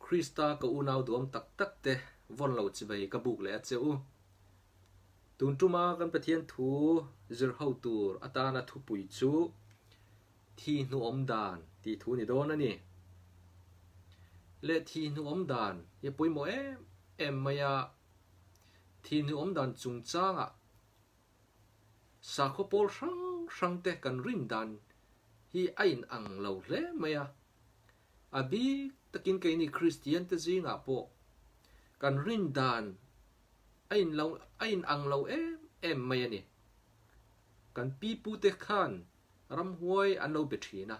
Krista ka unau duam tak tak te vawn lo chivei ka buk leh a che u. Tun tuma kan Pathian thu zir ho tur atana thupui chu thi hnuawm dan tih thu ni dawn a ni. Leh thi hnuawm dan hi a pawimawh em em mai a, thi hnuawm dan chungchangah Sakhaw pawl hrang hrang te kan rin dan hi a in ang lo hle mai a. A bik takin keini Kristian te zingah pawh kan rin dan a in lo a in ang lo em em mai a ni. Kan pi pu te khan ramhuai an lo be thin a,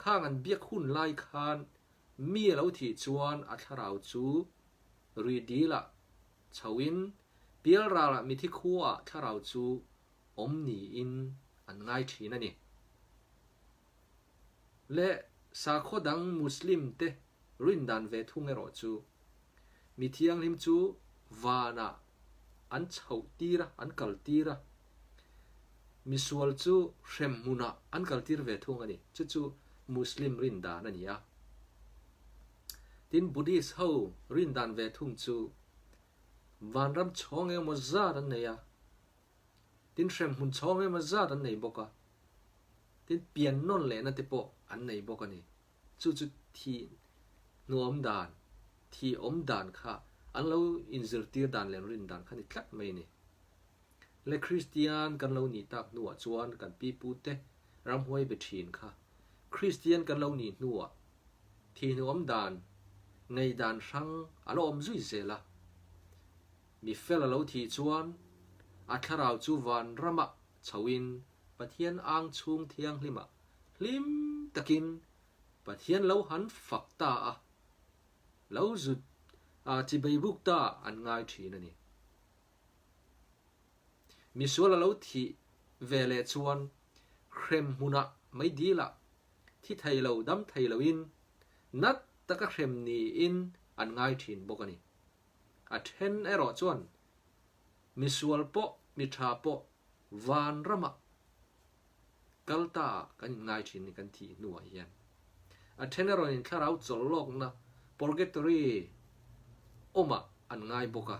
khang an biak hun lai khan mi a lo thih chuan a thlarau chu rui dil ah Chhoin pialralah mithi khuaah thlarau chu awm niin an ngai thin a ni. Leh sakhaw dang Muslim te rindan ve thung erawh chu mi thianghlim chu vanah an chhoh tir a, an kal tir a, misual chu hremhmunah an kal tir ve thung a ni. Chu chu Muslim rindan a ni a. Tin, Buddhist ho rindan ve thung chu vanram chhawng engemaw zat an nei a, tin hremhmun chhawng engemaw zat an nei bawk a, tin pian nawn lehna te pawh an nei bawk a ni. Chu chu thi hnuawm dan, thi awm dan kha an lo inzirtir dan leh an rindan kha ni tlat mai a ni. Le Kristian kan lo nih tak hnuah chuan kan pipute ramhuai be thin kha Kristian kan lo nih hnuah thihnuam dan, ngaihdan hrang a la awm zui zel a. Mi fel a lo thih chuan a thlarau chu vanramah chhoin Pathian ang chhung thianghlimah hlim takin Pathian lo han fak ta a, lo zut a chibei buk ta an ngai thin a ni. Misual a lo thih ve leh chuan hrem hmunah mai dilah thi thei lo dam thei loin nat taka hrem niin an ngai thin bawk a ni. A then erawh chuan misual pawh mi tha pawh vanramah kal ta ah kan inngai thin ni kan thih hnuah hian. A then erawhin thlarau chawlhlawkna, purgatory, awmah an ngai bawk a.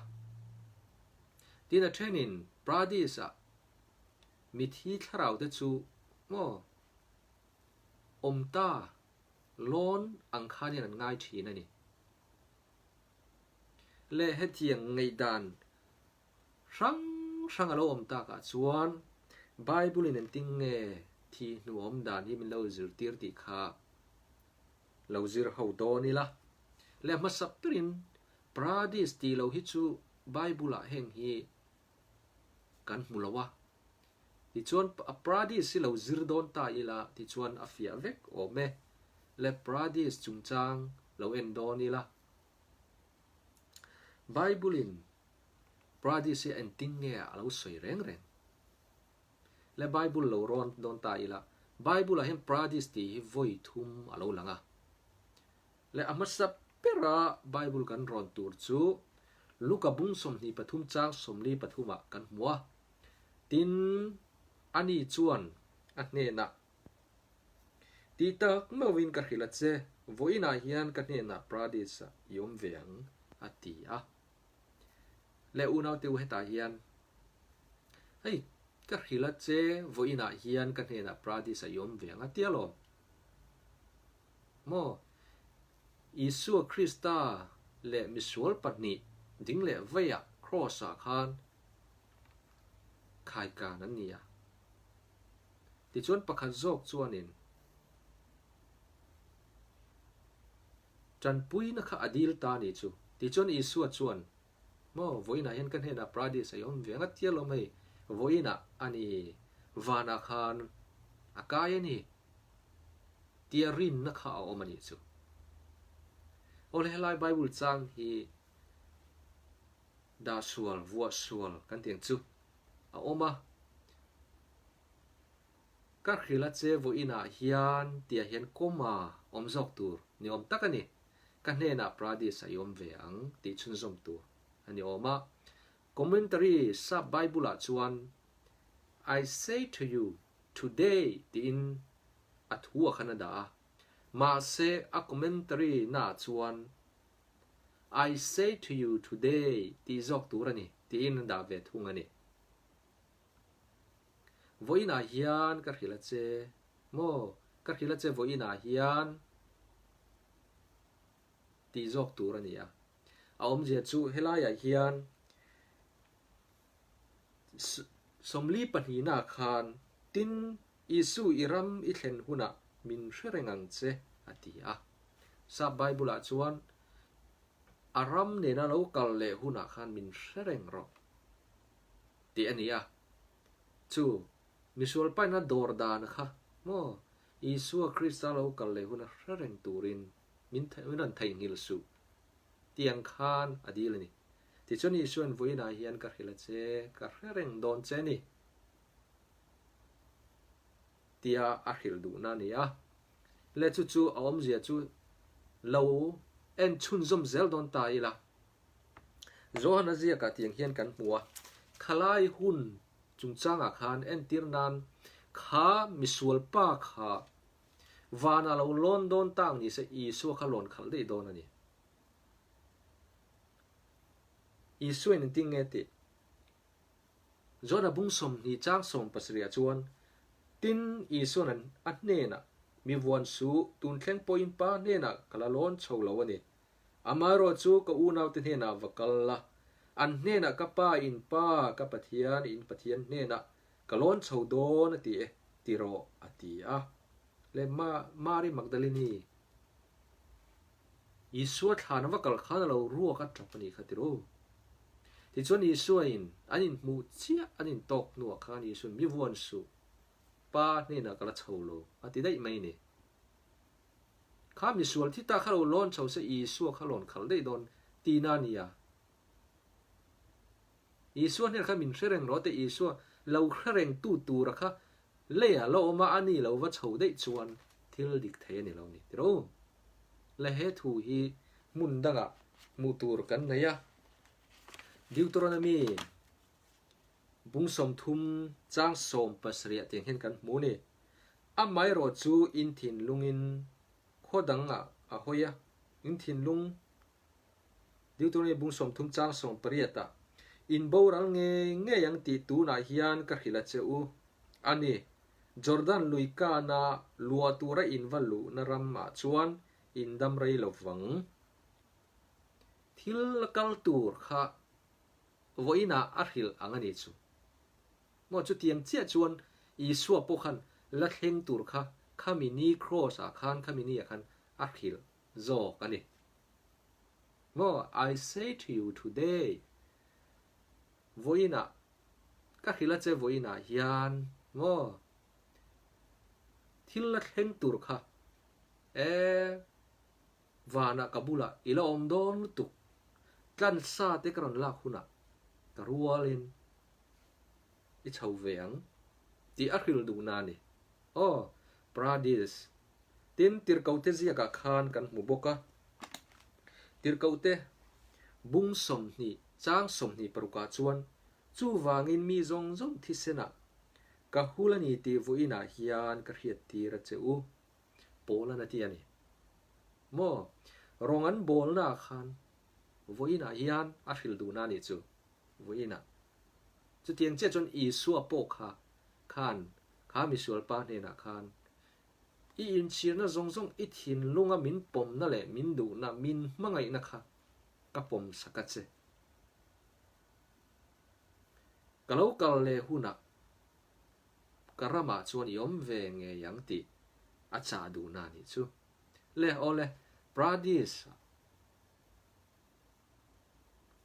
Tin a thenin Paradis ah mithi thlarau te chu maw awm ta lawn ang khanin an ngai thin a ni. Le hetiang ngaihdan Hrang hrang a lo awm takah chuan Bible in engtin nge thi hnu awm dan hi min lo zirtir tih kha lo zir ho dawn ila. Leh hmasa berin Paradis tih lo hi chu Bible ah heng hi kan hmu lo a. Tichuan Paradis hi lo zir dawn ta ila tichuan a fiah vek awm e. Leh Paradis chungchang lo en dawn ila. Bible in Paradis hi engtin nge a lo sawi reng reng? Le Bible lo rawn dawn ta ila, Bible ah hian Paradis tih hi vawi thum a lo lang a. Le a hmasa bera Bible kan rawn tur chu Luka bung 23 chang 43 ah kan hmu a. Tin, ani chuan a hnenah Tih tak meuhin ka hrilh a che, vawiinah hian ka hnenah Paradis-ah i awm ve ang, a ti a. Le unaute u hetah hian, Hei, ka hrilh a che, vawiinah hian ka hnenah Paradis-ah i awm ve ang, a ti alawm. Maw? Isua Krista leh misual pahnih ding leh veiah Kraws-ah khan khaikan an ni a. Tichuan pakhat zawk chuanin tanpuina kha a dil ta a nih chu. Tichuan Isua chuan, Maw, vawiinah hian ka hnenah Paradis a i awm ve ngat tial awm hei, vawiinah a ni, vanah khan a kai a ni, tia rinna kha a awm a nih chu. Awle helai Bible chang hi dah sual, vuah sual kan tih ang chu a awm a. Ka hrilh a che vawiinah hian tihah hian comma awm zawk tur ni awm tak a ni. Ka hnenah Paradis a i awm ve ang tih chhunzawm tur a ni awm a. Commentary Sap Bible ah chuan I say to you today tiin a thu ah khan a dah a. Mahse a commentary naah chuan. I say to you today tih zawk tur a ni tiin an dah ve thung a ni. Vawiinah hian ka hrilh a che maw? Ka hrilh a che vawiinah hian tih zawk tur a ni a. A awmzia chu helaiah hian 40 pahnihna khan tin Isu i ram i thlen hunah min hre reng ang che a ti a. Sap Bible-ah chuan a ram nena lo kal leh hunah khan min hre reng rawh tih a ni a. Chu misual paina dawr dan kha maw Isua Krista lo kal leh huna hre reng turin min min rawn theihnghilh suh tih ang khan a dil a ni. Tichuan Isua'n vawiinah hian ka hrilh a che, ka hre reng dawn che a ni tia a hrilh duhna a ni a. Le chu chu a awmzia chu lo en chhunzawm zel dawn ta ila. Johana ziakah tiang hian kan hmu a, khalai hun chungchangah khan entir nan kha misual pa kha vanah lo lawn dawn tak ni se Isua kha lawn khalh daih dawn a ni. Isuain engtin nge tih? Johana bung 20 chang 70 chuan, Tin, Isua'n a hnenah, Mi vuan suh, tun thleng pawhin Pa hnenah ka la lawn chho lo a ni. Amaherawh chu ka unaute hnenah va kal la, an hnenah ka Pa in Pa, ka Pathian in Pathian hnenah ka lawn chho dawn a ti e, ti rawh, a ti a. Le Ma, Mari Magdalini, Isua thlan a va kal khan a lo ruak a tap a nih kha ti ru. Tichuan Isua in an inhmuh chiah an intawk hnuah khan Isua'n mi vuan suh, Pa hnenah ka la chho lo, a ti daih mai ni. Kha misual thi ta kha lo lawn chho se Isua kha lawn khalh daih dawn tihna a nia. Isua hnenah khan min hre reng rawh te Isua lo hre reng tu tura kha leiah la awm a, a ni lo va chho daih chuan thil dik thei a ni lo ni tiro. Le he thu hi hmun dangah hmuh tur kan nei a. Deuteronomy bung 30 chang 17 tiang hian kan hmu ni. Amaherawh chu in thinlungin khaw dangah a hawi a, in thinlung Deuteronomy bung 30 chang 18 ah, In boral ngei ngei ang tih tunah hian ka hrilh a che u a ni. Jordan lui kana luah tura in va luhna ramah chuan in dam rei lo vang. Thil la kal tur kha vawiinah a hrilh ang a ni chu. Maw chutiang chiah chuan Isua pawh khan la thleng tur kha khami ni Kraws ah khan khami ni ah khan a hrilh zawk a ni. Maw I say to you today vawiinah ka hrilh a che vawiinah hian maw thil la thleng tur kha e Vanah ka bulah i la awm dawn lutuk. Tlansa te ka rawn lak hunah ka rualin i chho ve ang tih a hrilh duhna a ni. Aw, Paradis. Tin, Tirhkohte ziakah khan kan hmu bawk a. Tirhkohte bung 20 chang 26 ah chuan, Chuvangin mi zawng zawng thisenah ka hul a ni tih vawiinah hian ka hriattir a che u. Pawl an a ti a ni. Maw? Rawng an bawlna ah khan vawiinah hian a hrilh duhna a nih chu. Vawiinah. Chutiang chiah chuan Isua pawh kha khan kha misualpa hnenah khan i inchhirna zawng zawng i thinlunga min pawmna leh min duhna, min hmangaihna kha ka pawm sak a che. Ka lo kal leh hunah Ka ramah chuan i awm ve ngei ang tih a chah duhna a nih chu. Le, awle, Paradis-ah,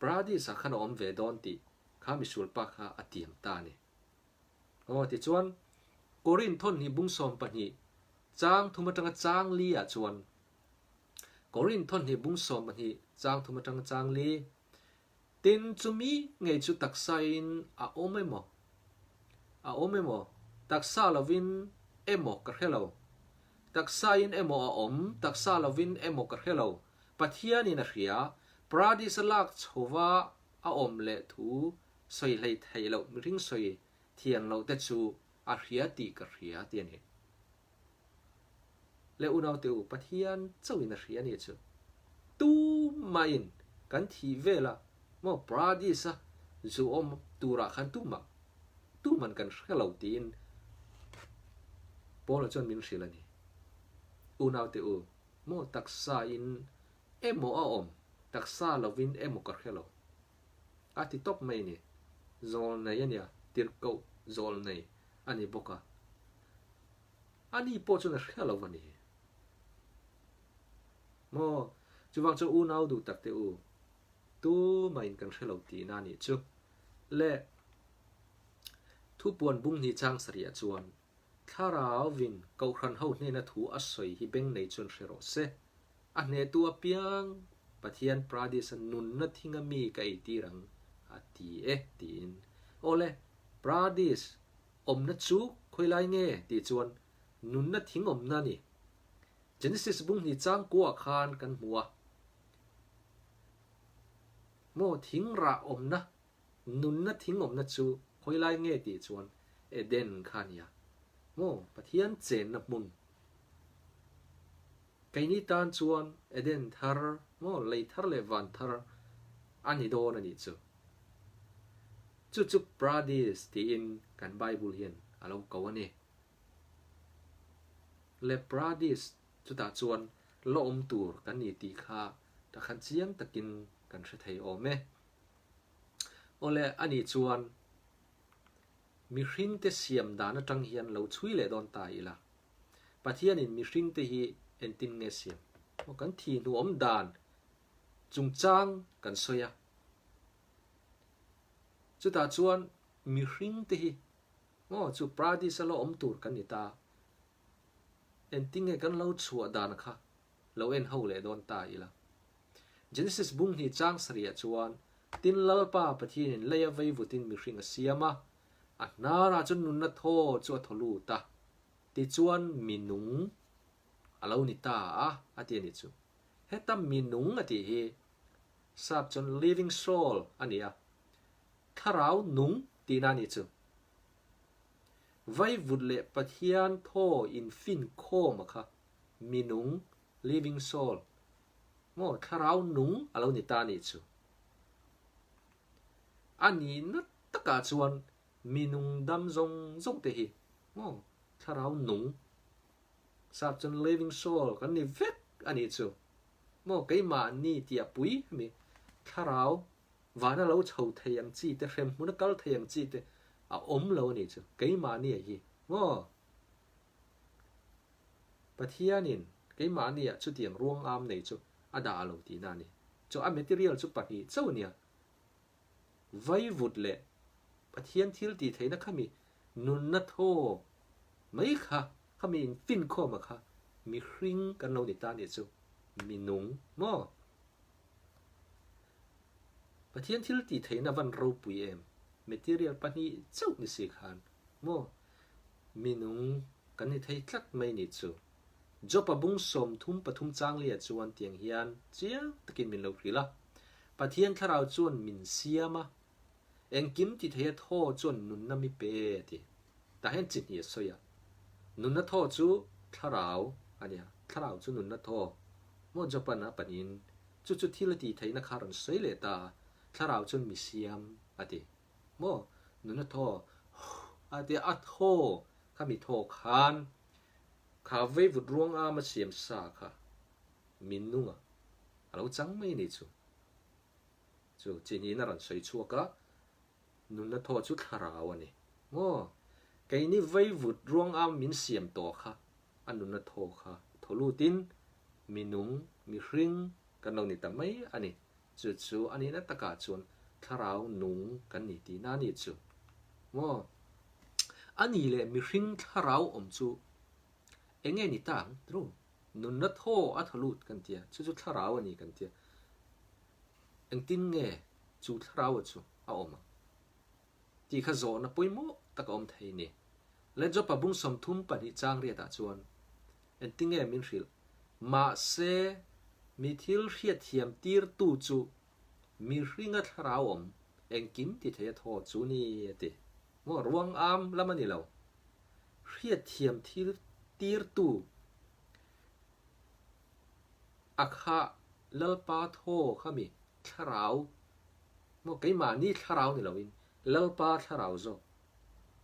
Paradis-ah khan a awm ve dawn tih kha misualpa kha a tiam ta a ni. Aw, tichuan, Korinth thawnhnih bung 12 chang thum atanga chang li ah chuan, Korinth thawnhnih bung 12 chang thum atanga chang li, Tin, chumi ngei chu taksain a awm emaw? A awm emaw? Taksa lovin emaw ka hre lo. Taksain emaw a awm, taksa lovin emaw ka hre lo. Pathianin a hria, Paradis a lak chhova a awm leh thu sawi hlei theih loh mihring sawi thian loh te chu a hria tih ka hria ti a ni. Le unaute u, Pathian chauhin a hria a nih chu. Tumahin. Kan thih vel a, maw Paradis-a zu awm turah khan tumah tuman kan hre lo tiin Paula chuan min hrilh a ni. Unaute u, maw taksa in emaw a awm, taksa lovin emaw ka hre lo. A ti tawp mai a ni. Zawl nei a nia, tirhkoh zawl nei a ni bawk a. Ani pawh chuan a hre lo a ni. Maw? Chuvang chuan unau duh tak teh u, tumahin kan hre lo tihna a nih chu. Le thupuan bung hnih chang sarihah chuan Thlarauvin Kohhran ho hnena thu a sawi hi beng nei chuan hre rawh se. A hnehtu apiang Pathian Pradis-a nunna thinga mi ka eitir ang a ti e tiin. Awle, Pradis awmna chu khawilai nge tih chuan nunna thing awmna a ni. Genesis bung hnih chang kuah khan kan hmu a, Maw thing rah awmna, nunna thing awmna chu khawilai nge tih chuan Eden kha a nia. Maw Pathian chenna hmun. Keini tan chuan Eden thar, maw lei thar leh van thar a ni dawn a nih chu. Chu chu Paradis tiin kan Bible hian a lo ko a ni. Le Paradis chutah chuan la awm tur kan ni tih kha takhan chiang takin kan hre thei awm e. Awle anih chuan mihringte siam dan atang hian lo chhui leh dawn ta ila. Pathianin mihringte hi entin nge siam? Aw kan thi hnuawm dan chungchang kan sawi a. Chutah chuan mihringte hi Aw, chu Pradis a lo awm tur kan ni ta. Engtinge kan lo chhuah dan kha lo en ho leh dawn ta ila. Genesis bung hnih chang sarihah chuan, Tin Lalpa Pathianin lei a vei vutin mihring a siam a, a hnarah chuan nunna thaw chu a thaw lut a, tichuan mi nung a lo ni ta a, a ti a ni chu. Heta mi nung a tih hi sap chuan living soul a ni a, Thlarau nung tihna a nih chu. Vaivut leh Pathian thaw infin khawm a kha mi nung, living soul, maw thlarau nung a lo ni ta a nih chu. A nihna takah chuan mi nung dam zawng zawng te hi maw thlarau nung, sap chuan living soul kan ni vek a nih chu. Maw keimahni tia pui hemi thlarau Vana lo chho thei ang chi te, hrem hmuna kal thei ang chi te a awm lo a nih chu. Keimahni a hi maw? Pathianin keimahnia chutiang ruang am nei chu a dah lo tihna a ni. Chu a material chu pahnih chauh a nia. Vaivut leh Pathian thil tih theihna khami nunna thaw mai kha, khami infinkhawma kha mihring kan lo ni ta a nih chu. Minung maw? Pathian thil tih theihna van ropui em? Material pahnih chauh ni si khan maw minung kan ni thei tlat mai ni chu. Job-a bung 33 changlia chuan tiang hian chiang takin min lo hrilh a, Pathian thlarau chuan min siam a, engkim ti theia thaw chuan nunna mi pe a ti. Tah hian chi hnih a sawi a, nunna thaw chu thlarau a nia, thlarau chu nunna thaw maw Job-a'n a panin Chu chu thil a tih theihna kha rawn sawi leh ta a, thlarau chuan mi siam a ti. Maw? Nuna thaw a ti a, a thaw kha mi thaw khan kha veivut ruang am a siam sa kha mi nunga a lo chang mai ni chu. Chu chi niin a rawn sawi chhuak a, nuna thaw chu thlarau a ni. Maw? Keini veivut ruang am min siam tawh kha a nunna thaw kha thaw lutin mi nung, mihring kan lo ni ta mai a ni. Chu chu a nihna takah chuan thlarau nung kan ni tihna a ni chu. Maw? A ni leh mihring thlarau awm chu eng nge ni ta ang? Tru, nunna thaw a thaw lut kan tia, chu chu thlarau a ni kan tia. Engtin nge chu thlarau chu a awm ang? Tih kha zawhna pawimawh tak a awm thei ni. Le Jopa bung 32 chang riatah chuan engtinge min hrilh? Mahse, mi thil hriatthiam tirtu chu mihringa thlarau awm engkim ti thei a thaw chu ni a ti. Maw ruang am lam a ni lo. Hriatthiam thil tirtu a kha Lalpa thaw kha mi? thlarau maw keimahni thlarau ni loin Lalpa thlarau zawk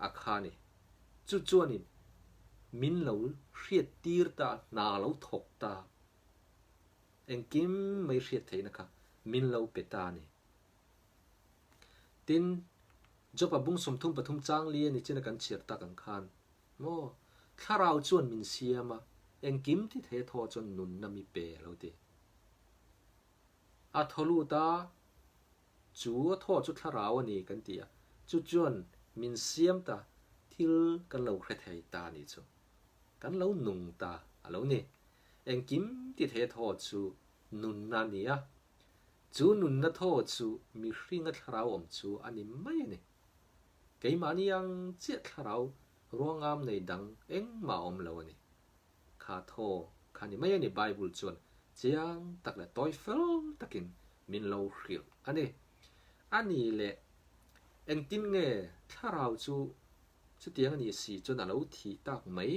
a kha ni. Chu chuanin min lo hriat tir ta, hna lo thawk ta, engkim mai hriat theihna kha min lo pe ta a ni. Tin, Job-a bung 33 chang li a ni chin a kan chhiar tak ang khan, maw, thlarau chuan min siam a, engkim ti thei a thaw chuan nunna mi pe a lo ti. A thaw lut a, chu a thaw chu thlarau a ni kan ti a, chu chuan min siam ta, thil kan lo hre thei ta a nih chu. Kan lo nung ta a lo ni. Engkim ti thei a thaw chu nunna a ni a, chu nunna thaw chu mihringa thlarau awm chu a ni mai a ni. Keimahni ang chiah thlarau ruangam nei dang engmah a awm lo a ni. Kha thaw kha ni mai a ni Bible chuan chiang tak leh tawi fel takin min lo hrilh a ni. A ni leh engtin nge thlarau chu chutiang a ni si chuan a lo thih tak mai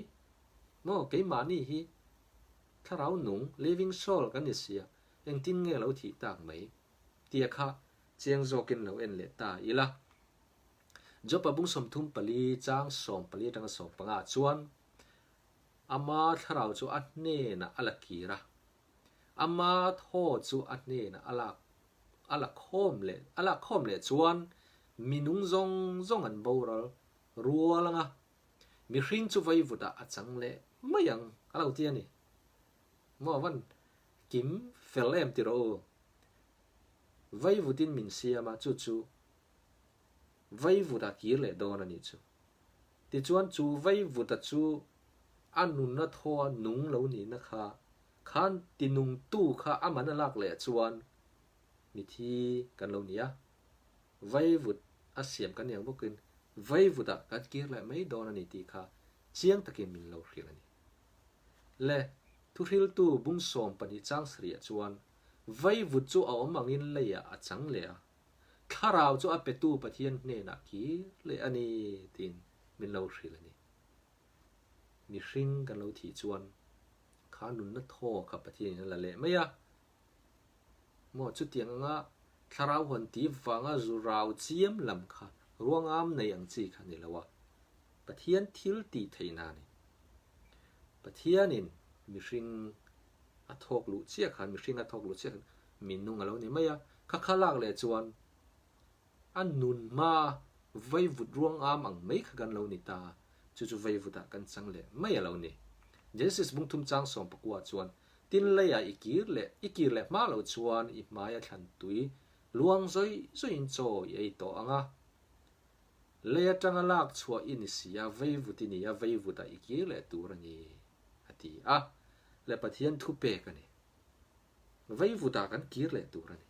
maw? Keimahni hi thlarau nung, living soul, kan ni sia, engtin nge a lo thih tak mai tia kha chiang zawkin lo en leh ta ila. Jopa bung 34 chang 14 atanga 15 ah chuan Ama thlarau chu a hnenah a la kir a, ama thaw chu a hnenah a lak a la khawm leh a lak khawm leh chuan mi nung zawng zawng an boral rual ang a, mihring chu vaivutah a chang leh mai ang a lo ti a ni. Maw van kim fel em ti rawh u. Vaivutin min siam a, chu chu vaivutah kir leh dawn a nih chu. Tichuan chu vaivuta chu a nunna thaw a nung lo nihna kha khan tinungtu kha a man a lak leh chuan mithi kan lo ni a, vaivut a siam kan ni ang bawkin vaivutah kan kir leh mai dawn a ni tih kha chiang takin min lo hrilh a ni. Le, thuhriltu bung 12 chang sarih ah chuan vaivut chu a awm angin leiah a chang leh a, Thlarau chu a petu Pathian hnenah kir leh a ni tiin min lo hrilh a ni. Mihring kan lo thih chuan kha nunna thaw kha Pathianin a la leh mai a. Maw chutiang anga thlarau hawn tih vanga zu rau chiam lam kha ruangam nei ang chi kha ni lo a, Pathian thil tih theihna a ni. Pathianin mihring a thawk luh chiah khan, mihring a thawk luh chiah khan mi nung a lo ni mai a, kha kha lak leh chuan a nun hma vaivut ruang am ang mai kha kan lo ni ta, chu chu vaivutah kan chang leh mai a lo ni. Genesis bung thum chang 19 chuan, Tin leiah i kir leh i kir leh hma lo chuan i hmaia thlan tui luang zawih zawihin chaw i ei tawh ang a, lei atanga lak chhuah i ni si a, vaivut i ni a, vaivutah i kir leh tur a ni, a ti a, leh Pathian thupek a ni. Vaivutah kan kir leh tur a ni.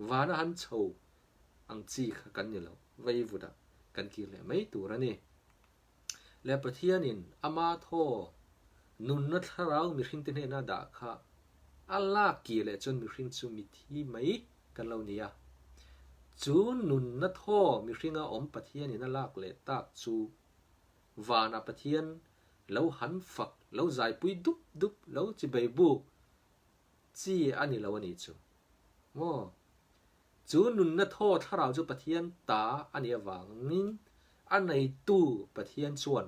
Vana han chho ang chi kha kan ni lo, vaivutah kan kir leh mai tur a ni. Leh Pathianin ama thaw nunna thlarau mihringte hnena dah kha a lak kir leh chuan mihring chu mithi mai kan lo ni a. Chu nunna thaw mihringa awm Pathianin a lak leh tak chu Vana Pathian lo han fak, lo zaipui dup dup, lo chibei buk chi a ni lo a nih chu. Maw? Chu nunna thaw thlarau chu Pathian ta a nih avangin a neitu Pathian chuan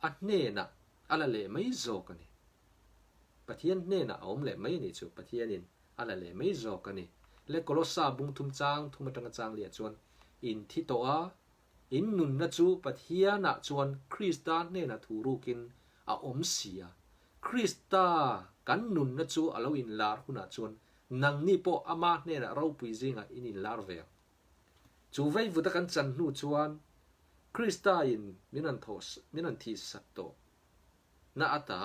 a hnenah a la leh mai zawk a ni. Pathian hnenah a awm leh mai a nih chu. Pathianin a la leh mai zawk a ni. Le Kolossa bung thum chang thum atanga chang liah chuan in thi tawh a, in nunna chu Pathianah chuan Krista hnenah thu rukin a awm si a. Krista kan nunna chu a lo inlar hunah chuan nangni pawh ama hnenah ropui zingah in inlar ve ang. Chu veivuta kan chan hnu chuan Krista in min rawn thawh min rawn thihsak tawh na ata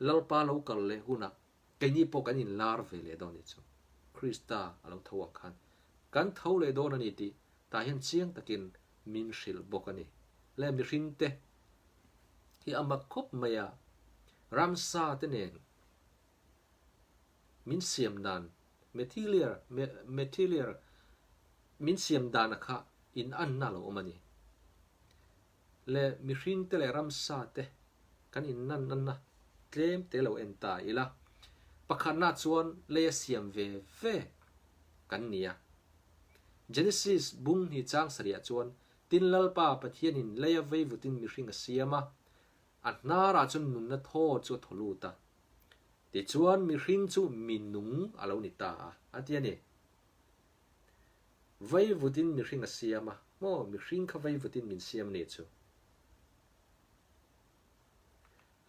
Lalpa lo kal leh hunah Keini pawh kan inlar ve leh dawn a ni chu. Krista a lo tho ang khan kan tho leh dawn a ni tih tah hian chiang takin min hrilh bawk a ni. Le mihringte hi a mak khawp mai a, ramsa te nen min siam dan, material, material, min siam dan a kha inanna a lo awm a ni. Le mihringte leh ramsa te kan inanna. tlem te lo en ta ila. Pakhatna chuan leia siam ve ve kan ni a. Genesis bung hnih chang sarihah chuan Tin Lalpa Pathianin leia veivutin mihring a siam a, a hnarah chuan nunna thaw chu a thaw lut a. Tichuan mihring chu mi nung a lo ni ta a, a ti a ni. Veivutin mihring a siam a, maw mihring kha veivutin min siam a nih chu.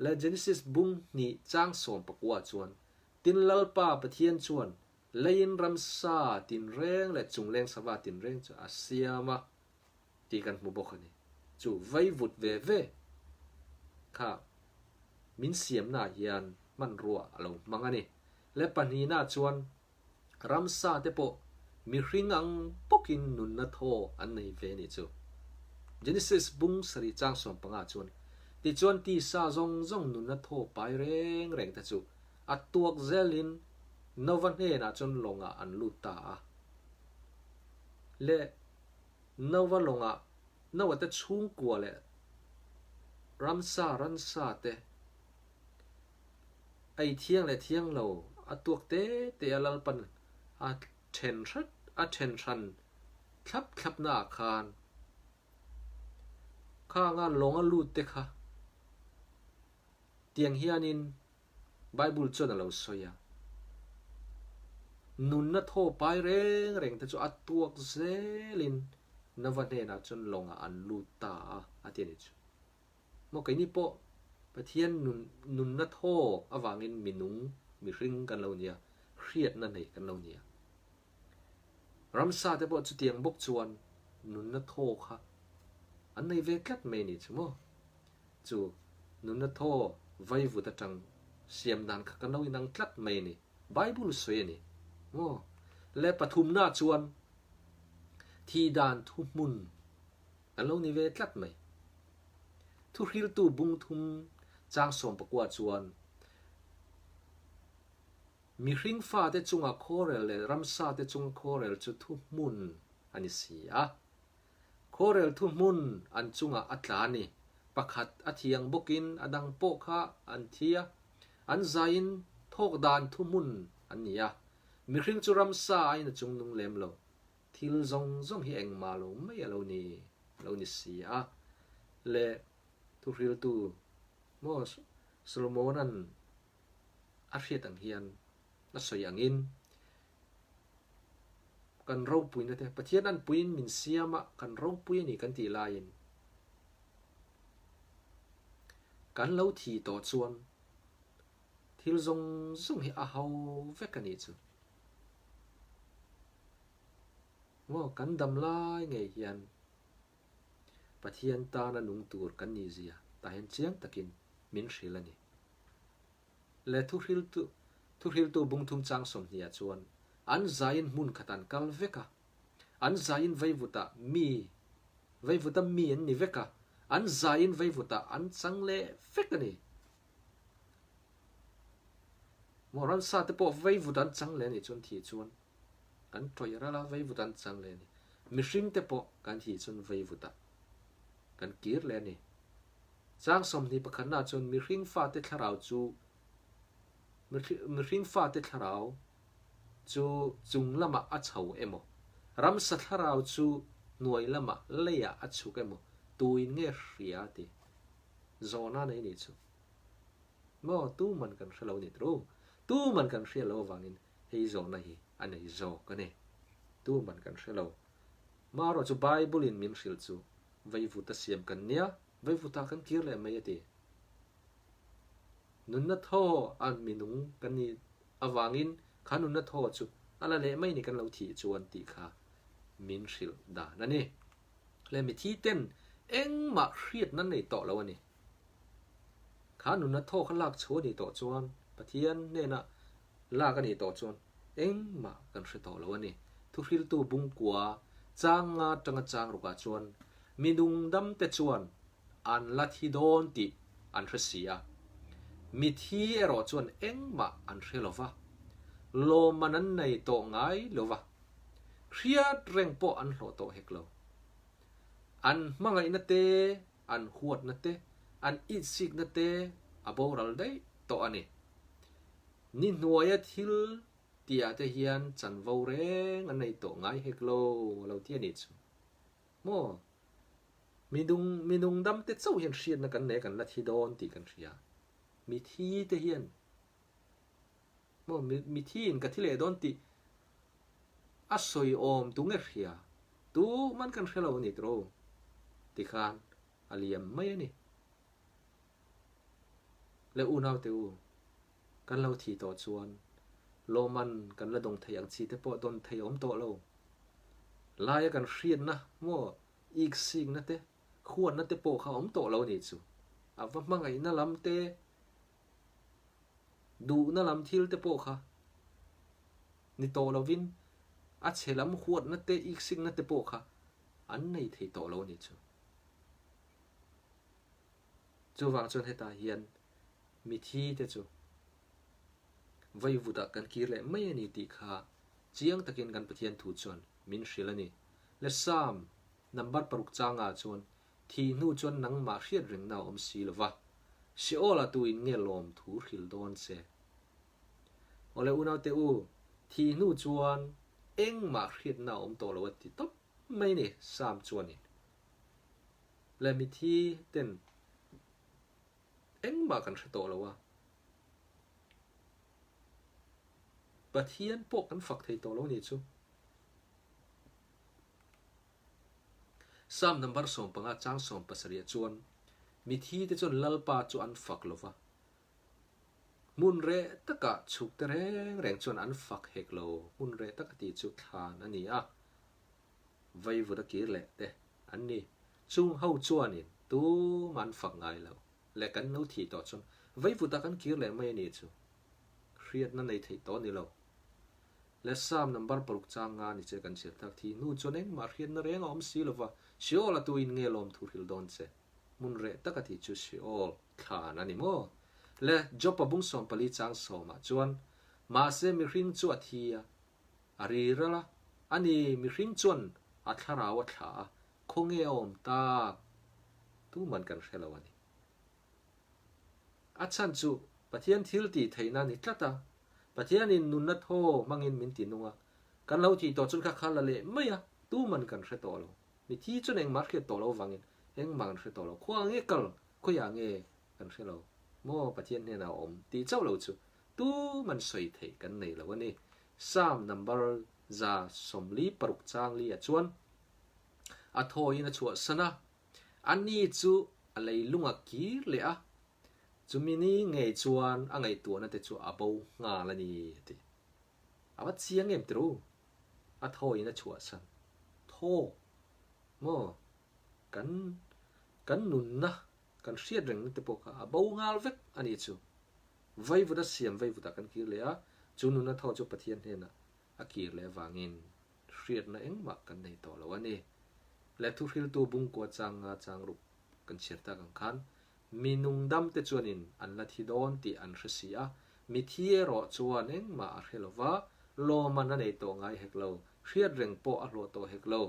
Le Genesis bung hnih chang 14 chuan Tin Lalpa Pathian chuan Leiin ramsa tinreng leh chungleng sava tinreng chu a siam a tih kan hmu bawk a ni. Chu vaivut ve ve kha min siamnaah hian hmanrua a lo hmang a ni. Le pahnihnaah chuan ramsa te pawh mihring ang bawkin nunna thaw an nei ve a nih chu. Genesis bung sarih chang 15 chuan, Tichuan tisa zawng zawng nunna thaw pai reng reng te chu A tuak zelin Nova hnenah chuan lawngah an lut ta a. Le Nova lawngah Noa te chhungkua leh ramsa ransa te ei thiang leh thiang lo a tuak te te a Lalpan a then hrat a then hran thlap thlap naah khan khanga lawnga lut te kha tiang hianin Bible chuan a lo sawi a, Nunna thaw pai reng reng te chu a tuak zelin Nova hnenah chuan lawngah an lut ta a, a ti a ni chu. Maw keini pawh Pathian nun nunna thaw avangin minung, mihring kan lo nia, hriatna nei kan lo nia. Ramsa te pawh chutiang bawk chuan nunna thaw kha an nei ve tlat mai a ni chu maw. Chu nunna thaw vaivut atang siam dan kha kan lo inang tlat mai a ni. Bible sawi a ni maw? Le pathumna chuan thi dan thuhmun kan lo ni ve tlat mai. Thuhriltu bungthum chang 19 chuan mihring fate chunga khawrel leh ramsate chunga khawrel chu thuhmun a ni si a. Khawrel thuhmun an chungah a tla a ni. Pakhat a thiang bawkin a dang pawh kha an thi a, an zaiin thawk dan thuhmun an ni a. Mihring chu ramsa aiin a chungnung lem lo. Thil zawng zawng hi engmah lo mai a lo ni, a lo ni si a. Le thuhriltu maw Solomona'n a hriat ang hian a sawi angin, Kan ropuina te, Pathian anpuiin min siam a, kan ropui a ni kan tih laiin kan lo thi tawh chuan thil zawng zawng hi a ho vek a nih chu. Maw kan dam lai ngei hian Pathian tana nung tur kan nih zia tah hian chiang takin min hrilh a ni. Le thuhriltu thuhriltu bungthum chang 20 ah chuan an zaiin hmun khat an kal vek a, an zaiin vaivutah mi vaivuta mi an ni vek a, an zaiin vaivutah an chang leh vek a ni. Maw ransa te pawh vaivut an chang leh a nih chuan thih chuan kan tawih ral a, vaivut an chang leh a ni. Mihring te pawh kan thih chuan vaivutah kan kir leh a ni. Chang 21 na chuan mihring fate thlarau chu mihring fate thlarau chu chung lamah a chho emaw, ramsa thlarau chu hnuai lamah leiah a chhuk emaw tuin nge hria ti zawhna nei nih chu. Maw tuman kan hre lo ni tru. Tuman kan hria lo avangin hei zawhna hi a nei zawk a ni. Tuman kan hre lo. Marawh chu Bible in min hrilh chu veivuta siam kan nia, veivuta kan kir leh mai a ti. Nunna thaw a minung kan nih avangin kha nunna thaw chu a la leh mai ni kan lo thih chuan tih kha min hrilh dan a ni. Le mithi ten engmah hriatna nei tawh lo a ni. Kha nunna thaw kha lak chhuah a nih tawh chuan Pathian hnena lak a nih tawh chuan engmah kan hre tawh lo a ni. Thuhriltu bungkua chang nga tanga chang rukah chuan mi nungdamte chuan an la thi dawn tih an hre si a. Mi thi erawh chuan engmah an hre lo va, lawmman an nei tawh ngai lo va, hriat reng pawh an hlawh tawh hek lo. An hmangaihna te, an huatna te, an itsikna te a boral daih tawh. tawh a ni. Ni hnuaia thil tihah te hian chanvo reng an nei tawh ngai hek lo a lo ti a nih chu. Maw? Mi nung mi nung dam te chauh hian hriatna kan nei a kan la thi dawn tih kan hria. Mi thi te hian maw mi mi thi in ka thi leh dawn tih a sawi awm tu nge hria? Tu man kan hre lo a ni tawh o tikhan a liam mai a ni. Le unaute u, kan lo thih tawh chuan lawmman kan la dawng thei ang chi te pawh dawn thei awm tawh lo. Laia kan hriatna maw ik sikna te, huatna te pawh kha awm tawh lo ni chu. A va hmangaihna lam te, duhna lam thil te pawh kha ni tawh lovin a chhe lam huatna te, ik sikna te pawh kha an nei thei tawh lo ni chu. Chuvang chuan hetah hian mithi te chu vaivutah kan kir leh mai a ni tih kha chiang takin kan Pathian thu chuan min hrilh a ni. Le Psalm number paruk changah chuan thih hnu chuan nangmah hriat rengna a awm si lo va, Sheol-ah tu in nge lawm thu hrilh dawn che? Awle unaute u, thih hnu chuan engmah hriatna a awm tawh lo a ti tawp mai ni Psalm chuanin. Leh mithi ten engmah kan hre tawh lo a, Pathian pawh kan fak thei tawh lo ni chu. Psalm number 15 chang 17 chuan mithi te chuan Lalpa chu an fak lo va, hmun reh takah chhuk te reng reng chuan an fak hek lo, hmun reh taka tih chu thlan a ni a. Vaivut a kir leh te an ni. Chung ho chuanin tumah an fak ngai lo leh kan lo thih tawh chuan vaivutah kan kir leh mai a ni chu. Hriatna nei theih tawh a ni lo. Le Psalm number paruk chang nga ni che kan chhiar tak thi hnu chuan engmah hriatna reng a awm si lova Sheol a tuin nge lawm thu hrilh dawn che. Hmun reh taka tih chu Sheol thlan a ni maw? Le Job-a bung 14 chang sawmah chuan mahse mihring chu a thi a, A ri ral a, ani mihring chuan a thlarau a thlah a, khawnge a awm tak tuman kan hre lo a ni. A chhan chu Pathian thil tih theihna a ni tlat a, Pathianin nunna thaw hmangin min ti nung a, kan lo tih tawh chuan kha kha la leh mai a, tuman kan hre tawh lo. Mithi chuan engmah hriat tawh lo vangin engmah kan hre tawh lo. Khua nge kal, khawiah nge kan hre lo maw Pathian hnenah a awm tih chauh lo chu Tuman sawi theih kan nei lo a ni. Psalm number 146 chang li ah chuan a thawiin a chhuahsan a, a ni chu a leilung a kir leh a, chumi ni ngei chuan a ngaihtuahna te chu a bo nghal a ni a ti. A va chiang em tiro? A thawiin a chhuahsan. Thaw maw? Kan kan nunna kan hriat rengna te pawh kha a bo nghal vek a ni chu. Vaivut a siam vaivutah kan kir leh a, chu nuna thaw chu Pathian hnenah a kir leh avangin hriatna engmah kan nei tawh lo a ni. Leh thuhriltu bungkua chang nga chang ruk kan chhiar tak ang khan, mi nungdamte chuanin an la thi dawn tih an hre si a, mi thi erawh chuan engmah a hre lo va, lawman a nei tawh ngai hek lo, hriat reng pawh a hlawh tawh hek lo,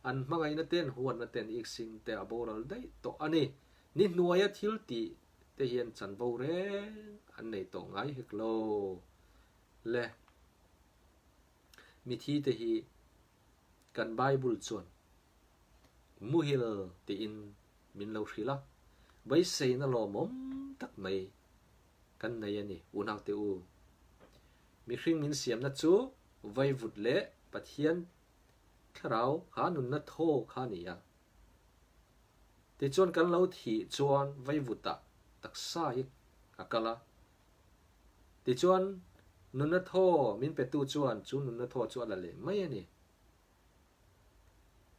an hmangaihna ten huatna ten iksing te a boral daih tawh a ni. Ni hnuaia thil tih te hian chanvo reng an nei tawh ngai hek lo le. Mithi te hi kan Bible chuan muhil tiin min lo hrilh a, beiseina lawmawm tak mai kan nei a ni unaute u. Mihring min siamna chu vaivut leh Pathian thlarau kha nunna thaw kha a ni a. Tichuan kan lo thih chuan vaivutah taksa hi a kal a. Tichuan nunna thaw min petu chuan chu nunna thaw chu a la leh mai a ni.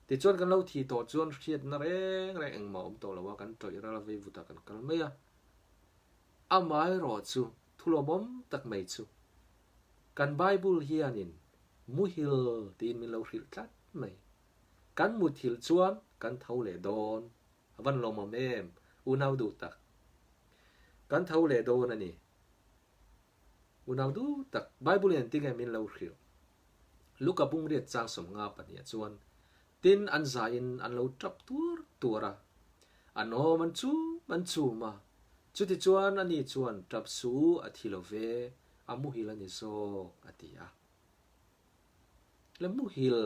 Tichuan kan lo thih tawh chuan hriatna reng reng engmah awm tawh lo a, kan tawih ral a vaivutah kan kal mai a. Amaherawh chu thulawmawm tak mai chu kan Bible hianin muhil tiin min lo hrilh tlat mai. Kan muthilh chuan kan tho leh dawn. A van lawmawm em, unau duh tak. Kan tho leh dawn a ni. Unau duh tak, Bible in engtin nge min lo hrilh? Luka bungriat chang 52 ah chuan, Tin, an zaiin an lo tap tuar tuar a, an awm an chum an chum a. Chutichuan ani chuan, Tap suh u, a thi lo ve, a muhil a ni zawk, a ti a. Le muhil,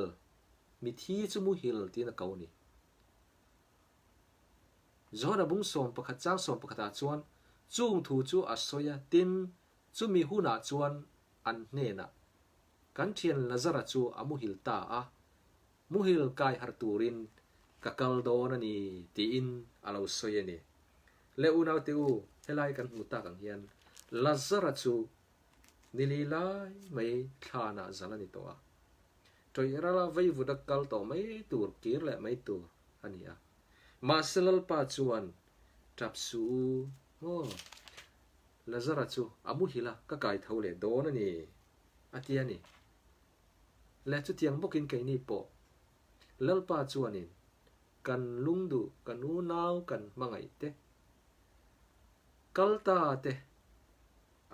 mithi chu muhil tiin a ko a ni. Johana bung 11 chang 11 ah chuan chung thu chu a sawi a, tin, chumi hunah chuan an hnenah, Kan thian Lazara chu a muhil ta a, muhil kai harh turin ka kal dawn a ni, tiin a lo sawi a ni. Le unaute u, helai kan hmuh tak ang hian Lazara chu ni li lai mai thlanah zal a ni tawh a. Tawih rala veivut a kal tawh mai tur, kir leh mai tur a ni a. Mahse Lalpa chuan, Tap suh u, maw? Lazara chu a muhil a, ka kai tho leh dawn a ni, a ti a ni. Le chutiang bawkin keini pawh Lalpa chuanin kan lungduh, kan unau, kan hmangaih te, kal ta te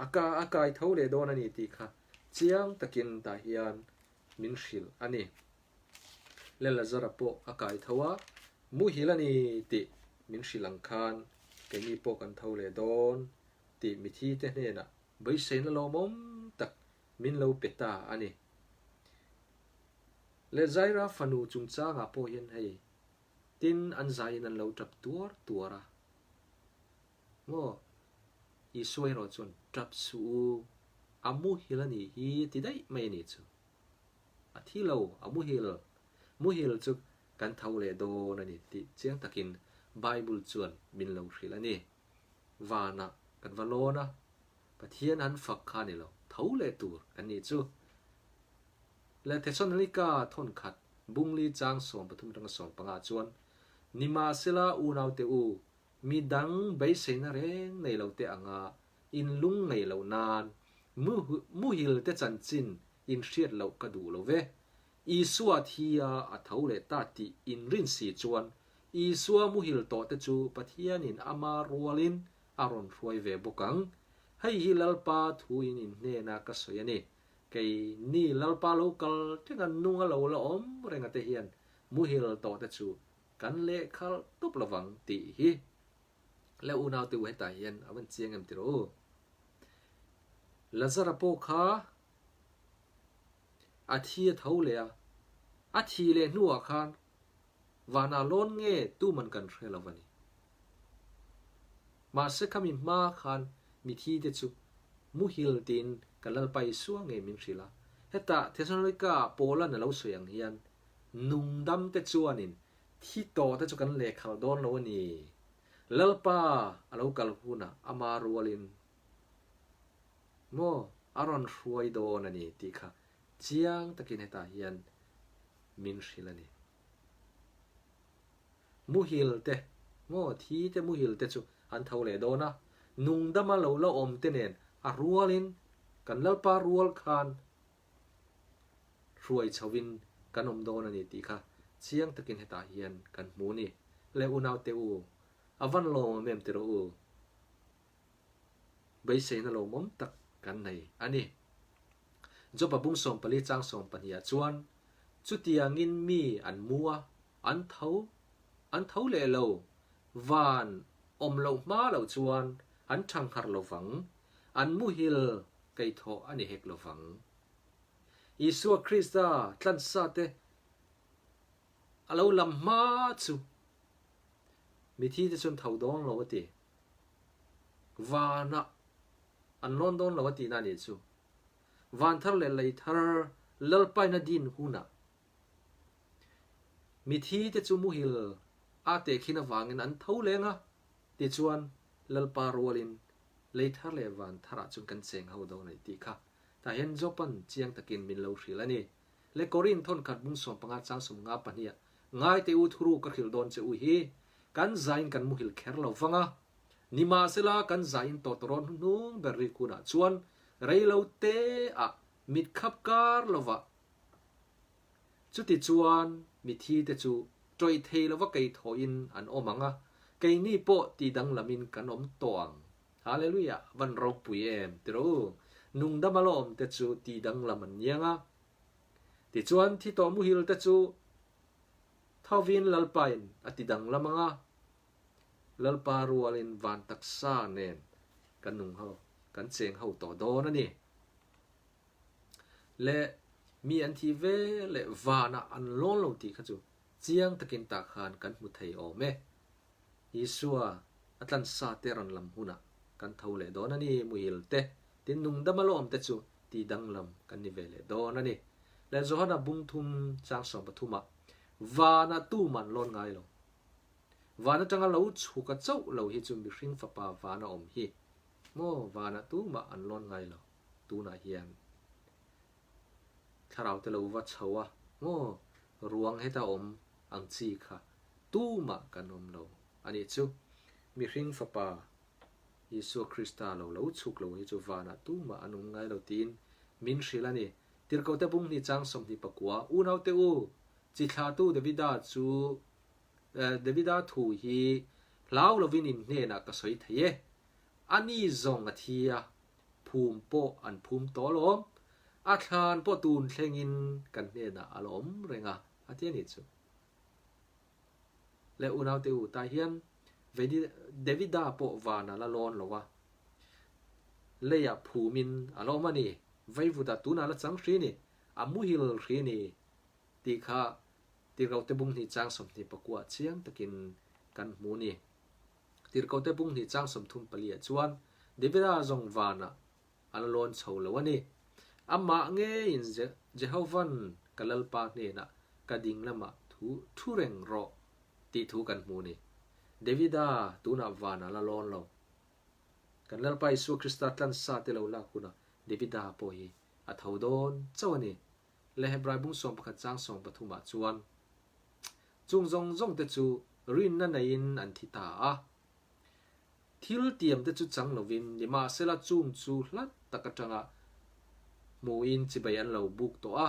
a ka a kai tho leh dawn a ni tih kha chiang takin tah hian min hrilh a ni. Le Lazara pawh a kai tho a, muhil a ni tih min hrilh ang khan keini pawh kan tho leh dawn tih mithi te hnenah beiseina lawmawm tak min lo pe ta a ni. Le Zaira fanu chungchangah pawh hian hei tin an zaiin an lo tap tuar tuar a. Maw? Isua erawh chuan tap suh u, a muhil a nih hi ti daih mai a nih chu. A thi lo, a muhil. Muhil chu kan tho leh dawn a ni tih chiang takin Bible chuan min lo hrilh a ni. Vanah kan va lawn a, Pathian an fak kha ni lo, tho leh tur kan nih chu. Le Thesalonika thawnkhat bungli chang 13 atanga 15 chuan, Nimahsela unaute u, mi dang beiseina reng nei lo te anga in lung ngei loh nan muhil te chanchin in hriat loh ka duh lo ve. Isua thi a a tho leh ta tih in rin si chuan Isua muhil tawh te chu Pathianin ama rualin a rawn hruai ve bawk ang. Hei hi Lalpa thuin in hnena ka sawi a ni. Kei ni Lalpa lo kal thenga nunga lo la awm renga te hian muhil tawh te chu kan lehkhalh tawp lovang tih hi le unaute u hetah hian a van chiang em tiraw u. Lazara pawh kha a thi a tho leh a, a thi leh hnuah khan Vanah lawn nge tuman kan hre lo a ni. Mahse khami hma khan mithi te chu muhil tiin ka Lalpa Isua ngei min hrilh a. Hetah Thesalonika Paula'n a lo sawi ang hian nungdam te chuanin thi tawh te chu kan lehkhal dawn lo a ni. Lalpa a lo kal hunah ama rualin maw a rawn hruai dawn a ni tih kha chiang takin hetah hian min hrilh a ni. Muhil te, maw thi te muhil te chu an tho leh dawn a, nungdama lo la awm te nen a rualin kan Lalpa rual khan hruai chhoin kan awm dawn a ni tih kha chiang takin hetah hian kan hmu ni. Le unaute u, a van lawmawm em tiraw u? Beiseina lawmawm tak kan nei a ni. Job-a bung 14 chang 12 ah chuan, Chutiangin mi an mu a, an tho, an tho leh lo, van awm loh hma loh chuan an thangharh lo vang, an muhil keithawh a ni hek lo vang. Isua Krista tlansa te a lo lam hma chu mithi te chuan tho dawn lo a ti. Vanah an lawn dawn lo a tihna a nih chu. Van thar leh lei thar Lalpaina din hunah mithi te chu muhil a tehkhin avangin an tho leng a, tichuan Lalpa rualin lei thar leh van tharah chuan kan cheng ho dawn a ni tih kha tah hian Jopan chiang takin min lo hrilh a ni. Le Korin thawnkhat bung 15 chang 50 pahniha Ngaite u thuru ka hrilh dawn che u hi, kan zain kan muhil kher lo vang a, nimahsela kan zain tawtawrawn hnuhnung ber rik hunah chuan rei lo te ah mit khap kar lovah chuti chuan mithi te chu tawih thei lova kei thawhin an awm ang a, keini pawh ti danglamin kan awm tawh ang. Hallelujah! Van ropui em tiraw u? Nungdam alawm te chu ti danglam an niang a. Tichuan thi tawh muhil te chu Thovin Lalpain a ti danglam ang a. Lalpa rualin van taksa nen kan nung ho, kan cheng ho tawh dawn a ni. Le mi an thih ve leh vanah an lawn lo tih kha chu chiang takin tah khan kan hmu thei awm e. Isua a tlansa te rawn lam hunah kan tho leh dawn a ni, muhil te, tin nungdama lawm te chu tih danglam kan ni ve leh dawn a ni. Le Johana bung thum chang 13 ah vanah tuman lawn ngai lo. Van atanga lo chhuk a chauh lo hi chu mihring fapa van a awm hi maw vanah tumah an lawn ngai lo tunah hian thlarau te lo va chho a maw ruang heta awm ang chi kha tumah kan awm lo a nih chu mihring fapa Isua Krista lo lo chhuk lo hi chu vanah tumah an awm ngai lo tiin min hrilh a ni. Tirhkohte bung hnih chang 29 Unaute u, chi thlahtu Davida chu Davida thu hi hlau lovin in hnenah ka sawi thei e. A ni zawng a thi a, phum pawh an phum tawh alawm. A thlan pawh tun thlengin kan hnenah a la awm reng a, a ti a nih chu. Le unaute u, tah hian Davida pawh van a la lawn lo a, leiah phumin a la awm a ni. Vaivutah tunah la chang hri ni, a muhil hri ni tih kha Tirhkohte bung hnih chang 29 chiang takin kan hmu ni. Tirhkohte bung hnih chang 34 ah chuan Davida zawng vanah a la lawn chho lo a ni. Amah ngeiin Jehova'n ka Lalpa hnenah ka ding lamah thu thu reng rawh tih thu kan hmu ni. Davida tunah vanah la lawn lo. Kan Lalpa Isua Krista tlansa te lo lak hunah Davida pawh hi a tho dawn chauh a ni. Le Hebrai bung 11 chang 13 ah chuan chung zawng zawng te chu rinna neiin an thi ta a. Thil tiam te chu chang lovin nimahsela chung chu hlat tak atanga hmuin chibai an lo buk tawh a,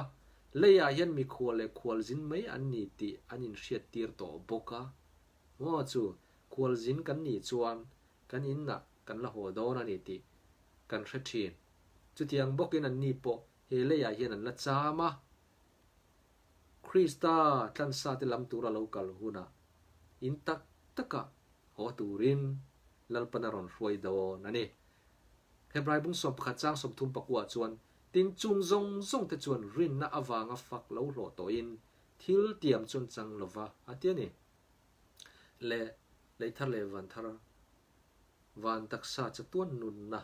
leiah hian mikhual leh khualzin mai an ni tih an inhriattir tawh bawk a. Maw chu khualzin kan nih chuan kan inah kan la haw dawn a ni tih kan hre thin. Chutiang bawkin anni pawh he leiah hian an la cham a. Krista tlansa te lam tura lo kal hunah in tak takah haw turin Lalpan a rawn hruai dawn a ni. Hebrai bung 11 chang 34 chuan, Tin chung zawng zawng te chuan rinna avanga fak lo hlawh tawhin thil tiam chuan chang lova a ti a ni. Le leithar leh vanthar van taksa chatuan nunna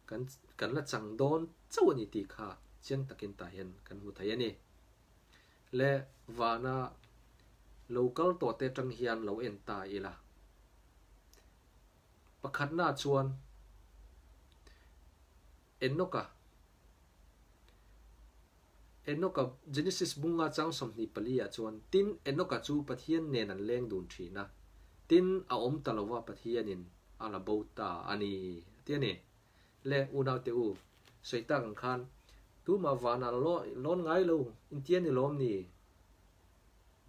kan kan la chang dawn chauh a ni tih kha chiang takin tah hian kan hmu thei a ni. Le vana lo kal tawh te atang hian lo en ta ila. Pakhatna chuan Enoka Enoka Genesis bunga chang 24 ah chuan tin Enoka chu Pathian nen an leng dun thin a, tin a awm ta lova Pathianin a la bo ta a ni a ti a ni. Le unaute u, sawi tak ang khan tumah vanah lawn ngai lo inti a ni lawm ni?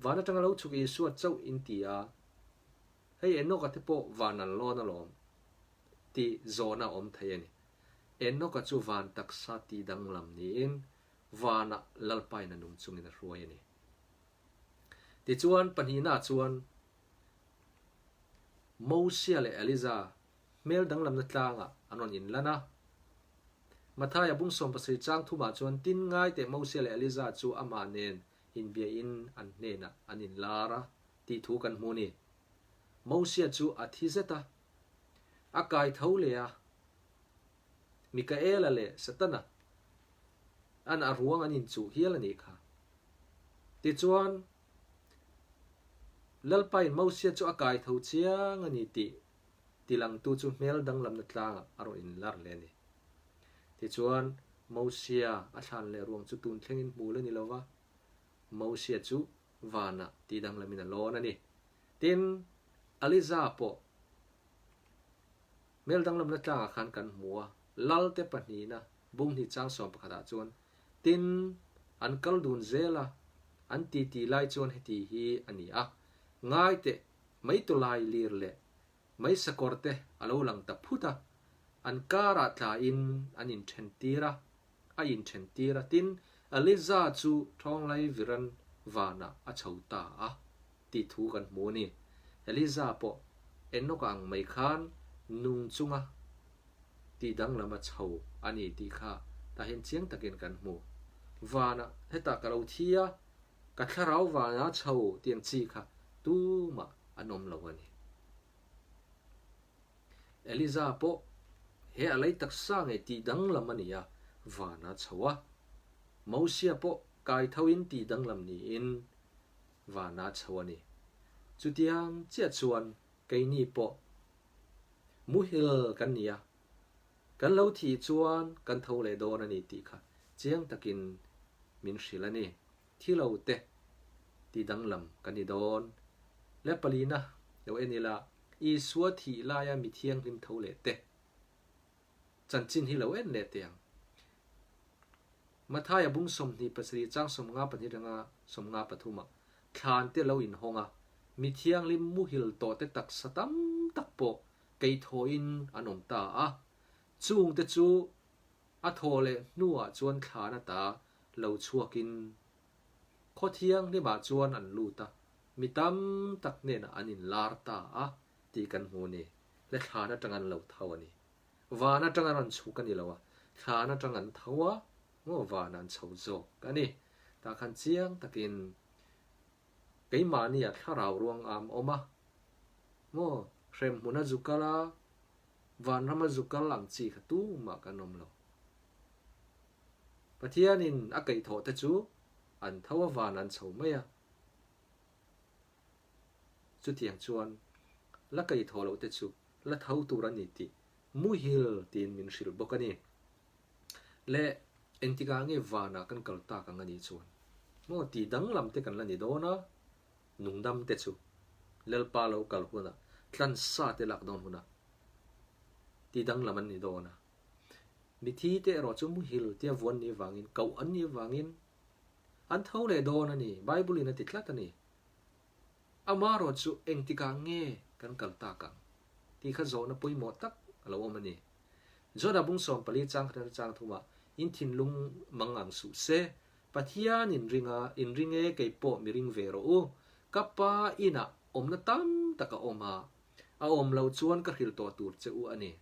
Van atanga lo chhuk Isua chauh inti a, hei Enoka te pawh van an lawn alawm tih zawhna a awm thei a ni. Enoka chu van taksa tih danglam niin vanah Lalpain a nung chungin a hruai a ni. Tichuan pahnihnaah chuan Mosia leh Eliza hmel danglamna tlangah an rawn inlan a. Mathaia bung 17 chang thumah chuan tin ngai teh Mosia leh Eliza chu amah nen inbiain an hnenah an inlar a tih thu kan hmu a ni. Mosia chu a thi zet a, a kai tho leh a, Mikaela leh Satana an a ruang an inchuh hial a nih kha. Tichuan, Lalpain Mosia chu a kai tho chiang a ni tih tilangtu chu hmel danglamna tlangah a rawn inlar leh a ni. Tichuan, Mosia a thlan leh ruang chu tun thlengin hmu la ni lova, Mosia chu vanah tih danglamin a lawn a ni. Tin, Eliza pawh hmel danglamna tlangah khan kan hmu a, Lalte pahnihna bung hnih chang 11 ah chuan tin an kal dun zel a, an titi lai chuan heti hi a ni a, ngai teh mai tawlai lir leh mai sakawr te a lo lang ta phut a, an karah tlain an inthen tir a, a inthen tir a, tin Eliza chu thawnglai viran vanah a chho ta a tih thu kan hmu a ni. Eliza pawh. Enoka ang mai khan nung chunga tih danglam a chho a ni tih kha tah hian chiang takin kan hmu. Vanah hetah ka lo thi a, ka thlarau vana chho tiang chi kha tumah an awm lo a ni. Eliza pawh he a lei taksa ngei tih danglam a ni a, vana chho a. Mosia pawh kaithoin tih danglam niin vana chho a ni. Chutiang chiah chuan keini pawh muhil kan ni a, kan lo thih chuan kan tho leh dawn a ni tih kha chiang takin min hrilh a ni. Thi lo te ti danglam kan ni dawn. Le palina lo en ila, Isua thih laia mi thianghlim tho leh te chanchin hi lo en leh teh ang. Mathaia bung 27 chang 52 atanga 53 ah thlan te lo inhawng a, mi thianghlim muhil tawh te taksa tam tak pawh keithawhin an awm ta a, chung te chu a thaw leh hnuah chuan thlan ata lo chhuakin khaw thianghlimah chuan an lut a, mi tam tak hnenah an inlar ta a tih kan hmu a ni. Le thlan atang an lo tho a ni. Van atang an rawn chhuk a ni lo a, thlan atang an tho a, maw van an chho zawk a ni. Tah khan chiang takin keimahnia thlarau ruang am awm a, maw hremhmun a zu kal a, vanram a zu kal ang chi kha tumah kan awm lo. Pathianin a kaihthawh te chu an tho a van an chho mai a. Chutiang chuan la kaihthawh loh te chu la tho tur a ni tih muhil tiin min hrilh bawk a ni. Le engtikah nge vanah kan kal tak ang a nih chuan maw tih danglam te kan la ni dawn a, nungdam te chu Lalpa lo kal hunah tlansa te lak dawn hunah tih danglam an ni dawn a. Mithi te erawh chu muhil tia vuan ni vangin koh an nih vangin an tho leh dawn a ni, Bible in a ti tlat a ni. Amaherawh chu engtikah nge kan kal tak ang tih kha zawhna pawimawh tak a lo awm a ni. Jonah bung 14 chang khat atang chang thumah in thinlung mang ang suh se, Pathian in ring a, in ring e kei pawh mi ring ve rawh u, ka pa inah awmna tam tak a awm a, a awm loh chuan ka hrilh tawh tur che u a ni.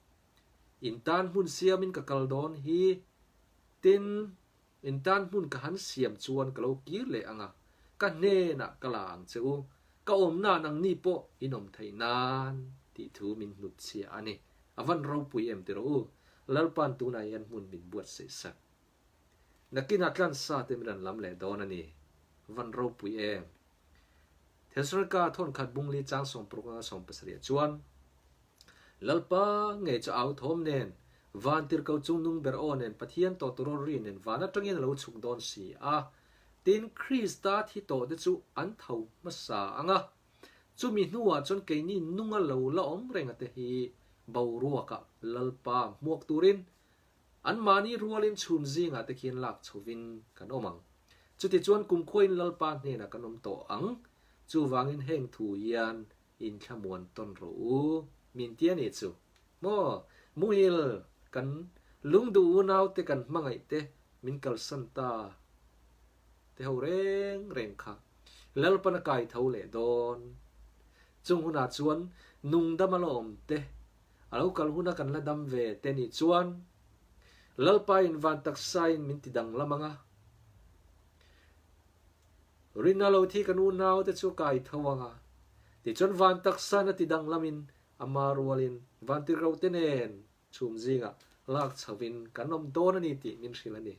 In tan hmun siamin ka kal dawn hi, tin, In tan hmun ka han siam chuan ka lo kir leh ang a, ka hnenah ka la ang che u, ka awmna nangni pawh in awm theih nan tih thu min hnutchhiah a ni. A van ropui em ti rawh u, Lalpa'n tunah hian hmun min buatsaih sak. Nakinah tlansa te min rawn lam leh dawn a ni. Van ropui em. Thesalonika thawnkhat bungli chang 60 anga 70 chuan, Lalpa ngei chu au thawm nen, van tirhko chung nung ber aw nen Pathian tawh tur aw ri nen van atangin a lo chhuk dawn si a. Tin, Krista thi tawh te chu an tho hmasa ang a. Chumi hnuah chuan keini nunga lo la awm reng a te hi boruakah Lalpa hmuak turin anmahni rualin chhum zingah te khian lak chhovin kan awm ang. Chutichuan kumkhuain Lalpa hnenah kan awm tawh ang. Chuvangin heng thu hian In thlamuan tawn rawh u, min ti a nih chu. Maw, muhil, kan lungduh unaute kan hmangaih te min kalsan ta te ho reng reng kha Lalpan a kai tho leh dawn. Chung hunah chuan nungdam a la awm te, a lo kal huna kan la dam ve te nih chuan Lalpa in van taksain min ti danglam ang a. Rinna lo thi kan unaute chu kai tho ang a, tichuan van taksa na ti danglamin ama rualin vantirhkohte nen chhum zingah lak chhovin kan awm dawn a ni tih min hrilh a ni.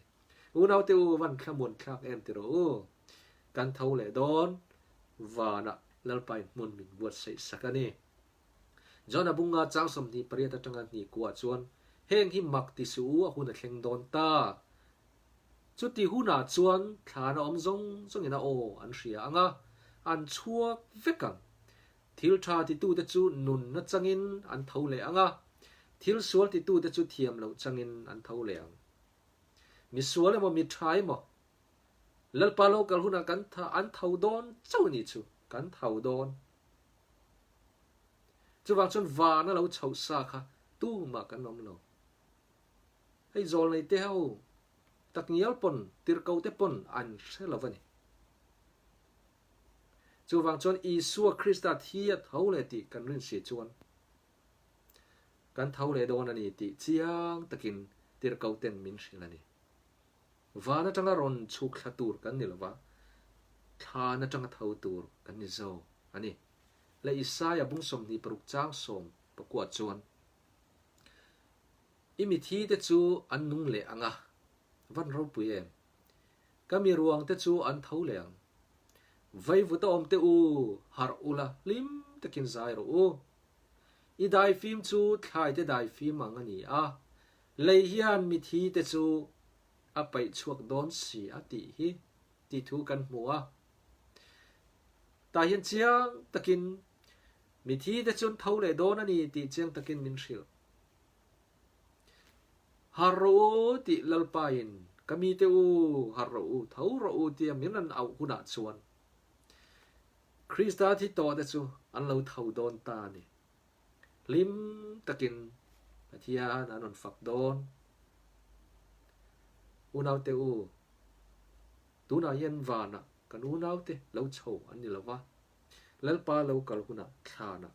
Unaute u van thlamuan thlak em ti rawh u. Kan tho leh dawn vanah Lalpain hmun min buatsaih sak a ni. John-a bunga chang 28 atanga hnih kuah chuan heng hi mak ti suh u a hun a thleng dawn ta. Chuti hunah chuan thlan a awm zawng zawngin a aw an hria ang a, an chhuak vek ang. Thil tha titute chu nunna changin an tho leh ang a, thil sual titute chu thiam loh changin an tho leh ang. Mi sual emaw mi tha emaw, Lalpa lo kal hunah kan an tho dawn chauh a nih chu, kan tho dawn. Chuvang chuan vana lo chhoh sa kha tumah kan awm lo. Hei zawlnei te ho takngial pawn tirhkoh te pawn an hre lo a ni. Chuvang chuan Isua Krista thi a tho leh tih kan rin si chuan kan tho leh dawn a ni tih chiang takin tirhkohten min hrilh a ni. Van atanga rawn chhuk thla tur kan ni lova, thlan atanga tho tur kan ni zo a ni. Le Isaia bung 26 chang sawm pakua chuan, I mithi te chu an nung leh ang a, van ropui em? Ka mi ruang te chu an tho leh ang. Vaivut a awm teh u, harh ula, hlim takin zai rawh u. I daifim chu thlai te daifim ang a ni a, lei hian mithi te chu a paih chhuak dawn si a tih hi tih thu kan hmu a. Tah hian chiang takin mithi te chu an tho leh dawn a ni tih chiang takin min hrilh. Harh rawh u tih Lalpain ka mite u, harh rawh u, tho rawh u tia min rawn auh hunah chuan Krista thi tawh te chu an lo tho dawn ta a ni. Hlim takin Pathian an rawn fak dawn. Unaute u, tunah hian vanah kan unaute lo chho an ni lo va, Lalpa lo kal hunah thlanah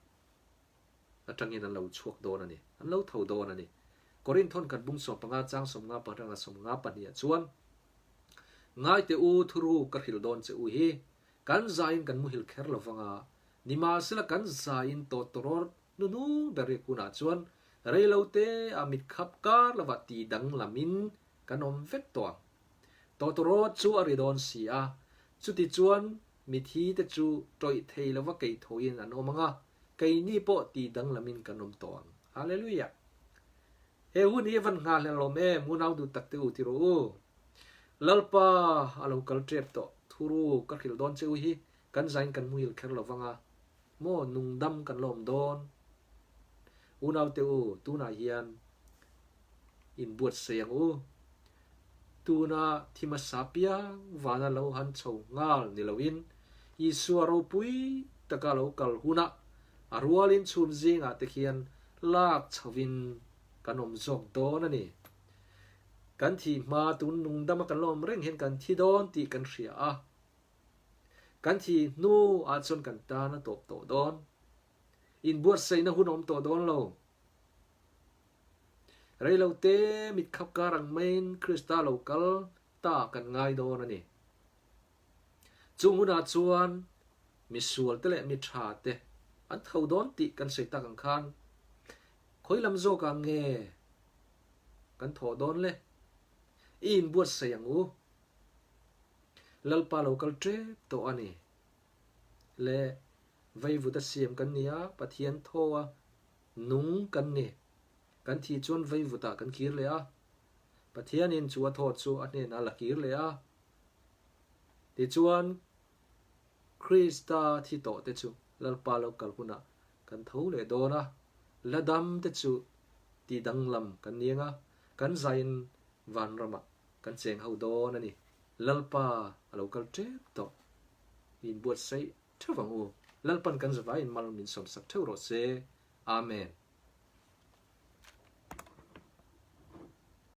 atangin an lo chhuak dawn a ni, an lo tho dawn a ni. Korinthon kan bung 15 chang 55 a 52 ah chuan, Ngaite u, thuruk ka hrilh dawn che u hi, kan zain kan muhil kher lo vang a, nimahsela kan zain tawtawrawr nunung ber rik hunah chuan reilote a mitkhap kar lovah ti danglamin kan awm vek tawh ang. Tawtawrawt chu a ri dawn si a, chuti chuan mithi te chu tawih thei lova keithoin an awm ang a, keini pawh ti danglamin kan awm tawh ang. Hallelujah! He hun hi a van nghahhlel awm em, unau duh tak te u ti rawh u. Lalpa a lo kal tep tawh, thuru ka hrilh dawn che u hi kan zain kan muhil kher lo vang a, maw nungdam kan la awm dawn. Unau te u, tunah hian inbuatsaih ang u. Tuna thi hmasa piang vana lo han chho nghal ni loin Isua ropui taka lo kal hunah a rualin chhum zingah te khian lak chhovin kan awm zawk dawn a ni. Kan thih hma tun nungdama kan la awm reng hian kan thi dawn tih kan hria a. Kan thih hnu ah chuan kan tan a tawp tawh dawn. Inbuatsaihna hun a awm tawh dawn lo. Reilote mitkhap kar ang maiin Krista lo kal ta kan ngai dawn a ni. Chung hunah chuan misual te leh mi tha te an tho dawn tih kan sawi tak ang khan khawi lam zawkah nge kan thawh dawn le? I inbuatsaih ang u. Lalpa lo kal tep tawh a ni. Le vaivut a siam kan ni a, Pathian thaw a nung kan ni. Kan thih chuan vaivutah kan kir leh a, Pathianin chu a thaw chu a hnenah a la kir leh a. Tichuan, Krista thi tawh te chu Lalpa lo kal hunah kan tho leh dawn a, la dam te chu ti danglam kan ni ang a, kan zaiin vanramah kan cheng ho dawn a ni. Lalpa a lo kal tep tawh. Min buatsaih theuh ang u. Lalpan kan zavaiin mal min sawmsak theuh rawh se. Amen.